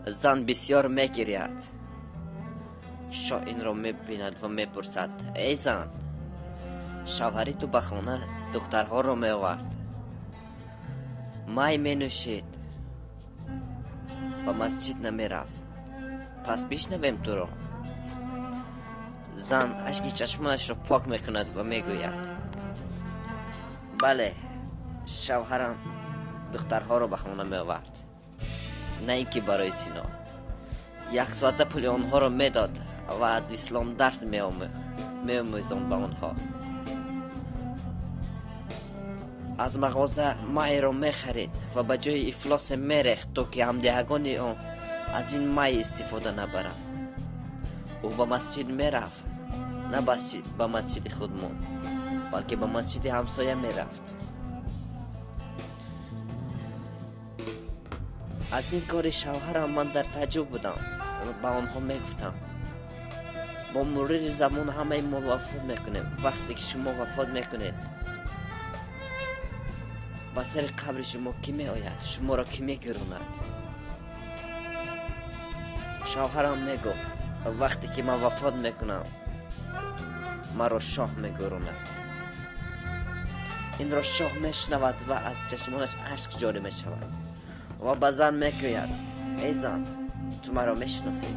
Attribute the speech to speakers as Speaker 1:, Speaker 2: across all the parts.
Speaker 1: Зан бисёр мегиряд. Шоҳ инро мебинад ва мепурсад: эй зан, шавҳари ту ба хона духтарҳоро меовард, май менӯшид, ба масҷид намерафт, пас бишнавем туро. Зан ашки чашмонашро пок мекунад ва мегӯяд: бале, шавҳарам духтарҳоро ба хона меовард, на ин ки барои зино. Як соата пули онҳоро медод ва аз ислом дарс меомӯзонд ба онҳо. Аз мағоза майро мехарид ва ба ҷои ифлосе мерехт, то ки ҳамдеҳагони он аз ин май истифода набаранд. Ӯ ба масҷид мерафт, на ба масҷиди худмон, балки ба масҷиди ҳамсоя мерафт. Аз ин кори шавҳарам ман дар таъҷуб будам ва ба онҳо мегуфтам: бо мурури замон ҳамаи мо вафот мекунем. Вақте ки шумо вафот мекунед, ба сари қабри шумо кӣ меояд? Шуморо кӣ мегирунад? Шавҳарам мегуфт: вақте ки ман вафот мекунам, маро шоҳ мегирунад. Инро шоҳ мешунавад ва аз чашмонаш ашк ҷорӣ мешавад ва ба зан мегӯяд: эй зан, ту маро мешиносӣ?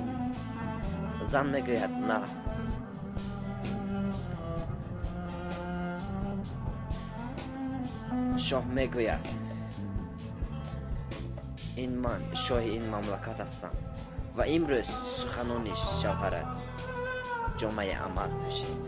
Speaker 1: Зан мегӯяд: на. Шоҳ мегӯяд: ин ман шоҳи ин мамлакат ҳастам ва имрӯз суханони шавҳарат ҷомаи амал пӯшид.